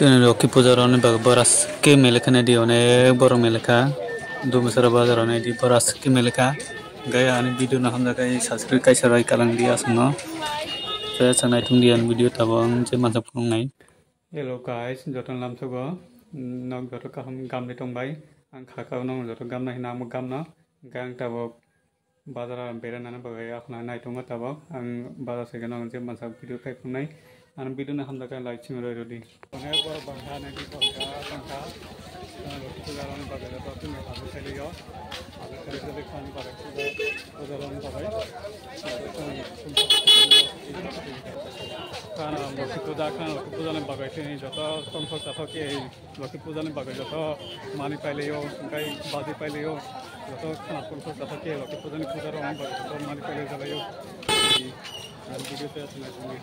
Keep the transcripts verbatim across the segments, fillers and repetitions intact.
Chini Lokhi puja roni bagwi bora swkhe mele kha naidi, onek borok mele kha. Dubuchara bazar roni di bora swkhe mele kha. Gaya ani video no hamjak khe subscribe kaisa bai kalang di aswkno. Saya sanai thung di ani video tabo ang je masa phunuk nai. Hello guys, joto lamsogo nok joto kaham gamni tong bai. Ang khakao nok joto gamna hina amo gamna. Gang tabo Bazar o berana bagwi akhna naitongo tabok. Ang bazar se gano je mansa video khai phunai. Ang video no hamjak khe like simi roi rodi. Onek borok bangkha, nai di bangkha, bangkha. Ang roti puja rok bagwi rok tumi abu seli yo. Abu seli seli khani bagwi puja, puja rok bagwi. Khana roti puja, khana roti puja ni bagwi tini joto tongthok tathok khe. Lokhi puja ni bagwi joto manwi pailaio, hwnkhe baji pailaio, joto khana phunukjak khe Lokhi puja ni puja rok bagwi joto manwi pailaio, jalaio. Ang video se aswk naisingwi.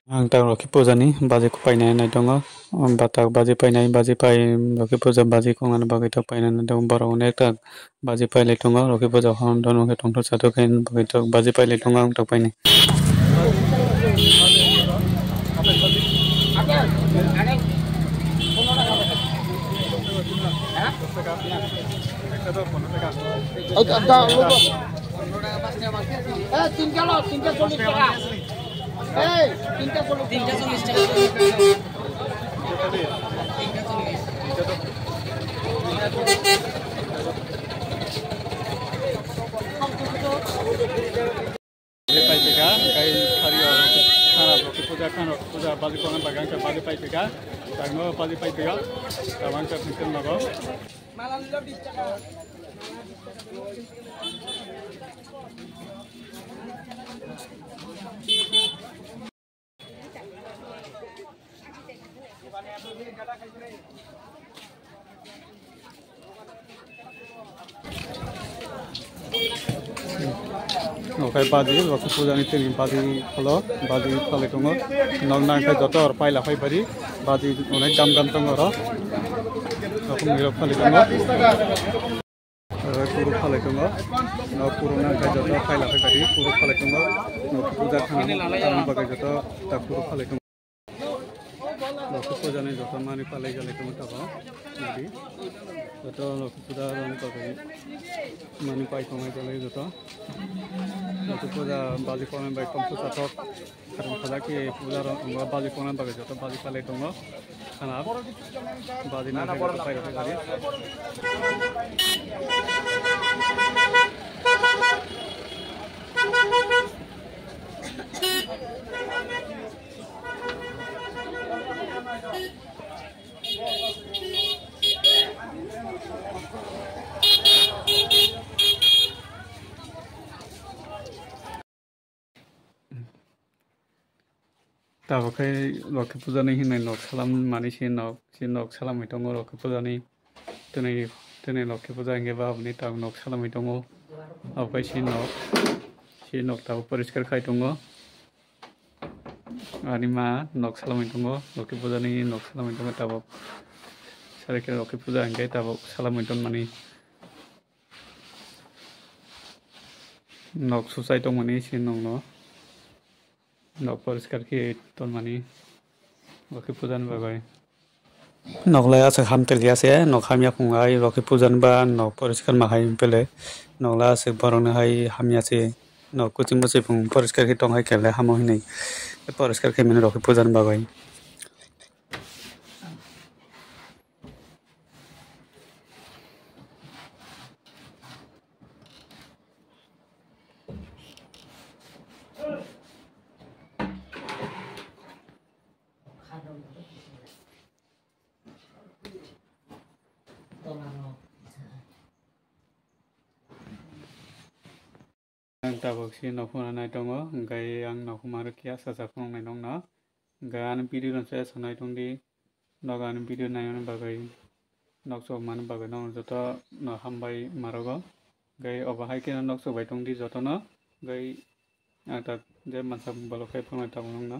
Ang tak Lokhi puja ni baji painai nai tongo. Batak baji painai, baji pai Lokhi puja baji kongnani bagwi tak painai nai tongo. Borok onek tak baji pailai tongo. Lokhi puja hwn dono khe tongthok chathok khe bagwi tak baji pailai tongo ang tak painai. এই, তিনটা লো, তিনটা চল্লিশ টাকা। এই, তিনটা চল্লিশ টাকা। তিনটা চল্লিশ টাকা। Pai pika, kai khari o, khana rok puja, khana rok puja, bali kona bagan ka bali pai pika, tangno bali pai pika, tabang ka phunsen nogo. Okai baji, Lokhi puja ni tini baji phalo, baji phalai tongo. Nok nang khe joto or paila phai bari, baji onek gam gam tongo oro. Rokom nirok phalai tongo. Kuru phalai tongo. Nok kuru nang khe joto paila phai bari, kuru phalai tongo. Nok puja khana, tangni bagwi joto tak kuru phalai tongo. Lokhi puja ni joto mani palai jalai tongo tabo. Nadi. Joto Lokhi puja ni bagwi mani pai tongo jalai joto. Lokhi puja baji kona bai tongthok chathok. Karon khada ki puja rok wngba baji kona bagwi joto baji palai tongo. Khana baji na khe joto pai rok khe gari. Tabuk khe Lokhi puja ni hinwi nok salam mani se nok, se nok salamwi tongo Lokhi puja ni. Tini, tini Lokhi puja hingke ba aboni tak nok salamwi tongo. Abo kaisa nok, se nok tabuk poriskar khai tongo. Ani ma nok salamwi tongo, Lokhi puja ni nok salamwi tongo tabuk. Sari khe Lokhi puja hingke tabuk salamwi tongmani. Nok susai tongmani se nok no. Nok poriskar khe tonmani Lokhi puja ni bagwi. Nok lai aswk hamtwlya se, nok hamya phung ai Lokhi puja ni ba nok poriskar ma hai pele. Nok lai aswk borok ni hai hamya se, nok kuching muchung phung poriskar khe tong hai kele hamo hinwi poriskar khe mani Lokhi puja ni bagwi. Ang tabuk si nokhungna nai tongo, hwnkhe ang nokhungma rwkhe sacha phunuknai nokno. Hwnkhe ani video no se sanai tongdi, nok ani video naimani bagwi, nok chukmani bagwi nokno joto no hambai marogo. Hwnkhe obo hai kheno nok chukbai tongdi jotono, hwnkhe ang tak je mansa bolok khai phunuknai tabuk nokno.